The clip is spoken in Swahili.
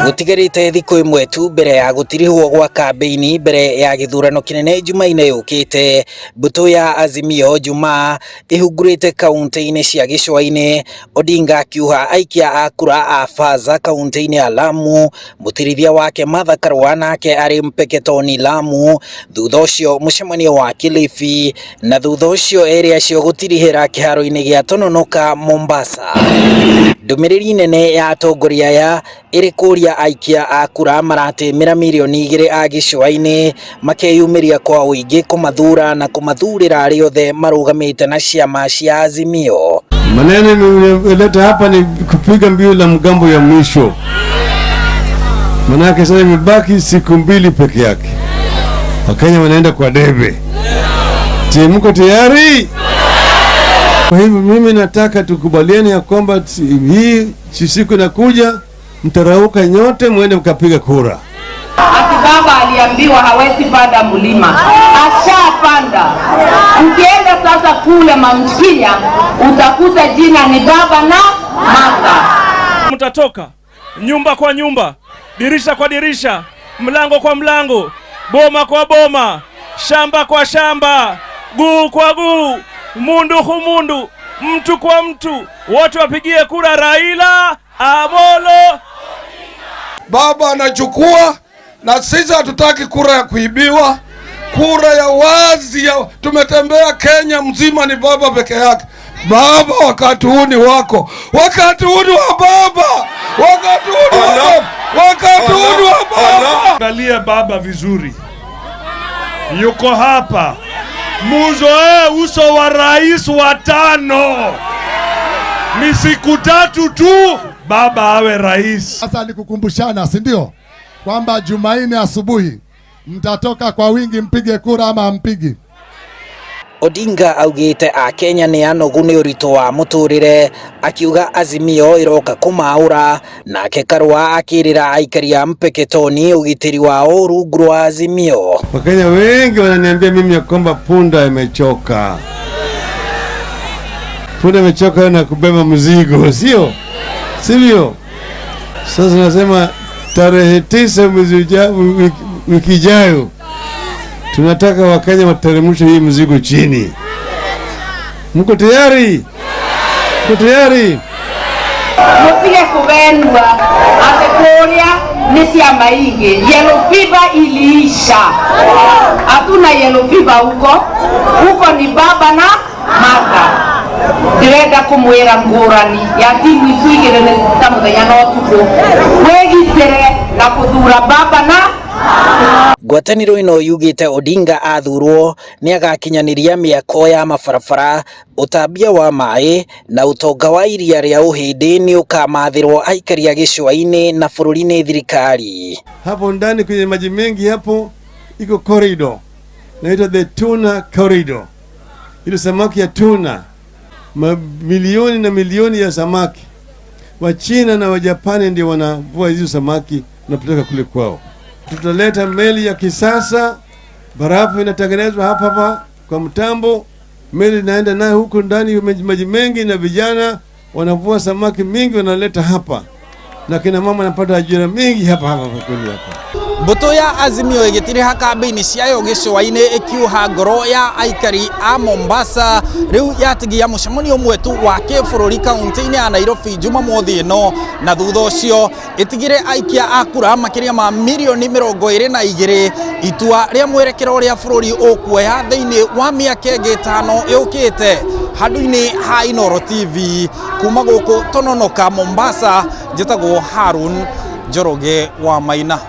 Gũtigarĩte thikũ ĩmwe tu mbere ya gũtirihwo gwa kambĩini mbere ya gĩthurano kĩnene Jumaine yũkĩte. Mbũtũ ya Azimio Jumaa ĩhungurĩte kaunti-inĩ cia gĩcũa-inĩ, Odinga akiuha aikia a kura a Faza kaunti-inĩ ya Lamu, mũtirithia wake Martha Karua nake arĩ Mpeketoni Lamu, thutha ũcio mũcemanio wa Kilifi na thutha ũcio erĩ acio gũtirihĩra kĩharo-inĩ gĩa Tononoka Mombasa. Ndũmĩrĩri nene ya atongoria aya ĩrĩ kũria aikia a kura maratĩmĩra mirioni 2 a gĩcũa-inĩ makeyumĩria kwa ũingĩ kũmathura na kũmathurĩra arĩa othe marũgamĩte na ciama cia Azimio. Maneno nimeleta hapa ni kupiga mbiu la mgambo ya mwisho, manake sasa imebaki siku 2 peke yake. Wakenya wanaenda kwa debe. Je, mko tayari? Kwa hivyo mimi nataka tukubaliane ya kwamba hii siku inakuja, mtarauka nyote muende mkapiga kura. Ati baba aliambiwa hawezi panda mlima, ashapanda. Ukienda sasa kule Mount Kenya utakuta jina ni baba na Martha. Mtatoka nyumba kwa nyumba, dirisha kwa dirisha, mlango kwa mlango, boma kwa boma, shamba kwa shamba, guu kwa guu, mundu humundu, mtu kwa mtu, wote wapigie kura Raila Amolo. Baba anachukua, na sisi hatutaki kura ya kuibiwa, kura ya wazi ya, tumetembea Kenya mzima ni baba peke yake. Baba, wakati huu ni wako, wakati huu ni wa baba, wakati huu ni wa baba, wakati huu ni wa baba. Angalia baba vizuri, yuko hapa. Muzoee uso wa rais wa 5. Ni siku 3 tu baba awe rais. Sasa ni kukumbushana, si ndio, kwamba Jumanne asubuhi mtatoka kwa wingi mpige kura ama hampigi? Odinga augĩte akenya nĩ anogu nĩ ũritũ wa mũtũrĩre, akiuga Azimio ĩroka kũmaũra, nake Karua akĩrĩra aikari a Mpeketoni ũgitĩri wao rungu rwa Azimio. Wakenya wengi wananiambia mimi ya kwamba punda imechoka, punda imechoka na kubeba mzigo, sio sivyo? Sasa nasema tarehe 9 mwezi ujao, wiki ijayo, tunataka Wakenya wateremshe hii mzigo chini. Mko tayari? Mko tayari? Mutige kuvenua ati kuria ni ciama ingĩ. Yellow fever iliisha, hatuna yellow fever huko huko, ni baba na Martha. Ndĩrenda kũmwĩra ngũrani ya timu icu igĩrĩ nĩ ta mũthenya na ũtukũ, wĩgitĩre na kũthura baba na Ngwatanĩro ĩno yugĩte Odinga athurwo nĩagakinyanĩria mĩako ya mabarabara, ũtambia wa maĩ na ũtonga wa iria rĩa Ũhĩndĩ nĩũkamathĩrwo aikari a gĩcũa-inĩ na bũrũri nĩ thirikari. Hapo ndani kwenye maji mengi hapo iko corridor naitwa the tuna corridor. Ile samaki ya tuna, mamilioni na milioni ya samaki. Wa China na wa Japani ndio wanavua hizo samaki na kupeleka kule kwao. Tutaleta meli ya kisasa, barafu inatengenezwa hapa hapa kwa mtambo, meli inaenda nayo huko ndani maji mengi, na vijana wanavua samaki mingi wanaleta hapa, na kina mama wanapata ajira mingi hapa hapa kweli hapa. Mbũtũ ya Azimio ĩgĩtiriha kambĩini ciayo gĩcũa-inĩ ĩkiuha ngoro ya aikari a Mombasa rĩu yatigia mũcemanio ũmwe tu wa kĩbũrũri kaunti-inĩ ya Nairobi Jumamothi ĩno, na thutha ũcio ĩtigĩre aikia a kura makĩria ma mirioni 22 itua rĩa mwerekero ũrĩa bũrũri ũkuoya thĩinĩ wa mĩaka ĩngĩ 5 yũkĩte. Handũ-inĩ ha Inooro TV kuma gũkũ Tononoka Mombasa, njĩtagwo Harun Njoroge wa Maina.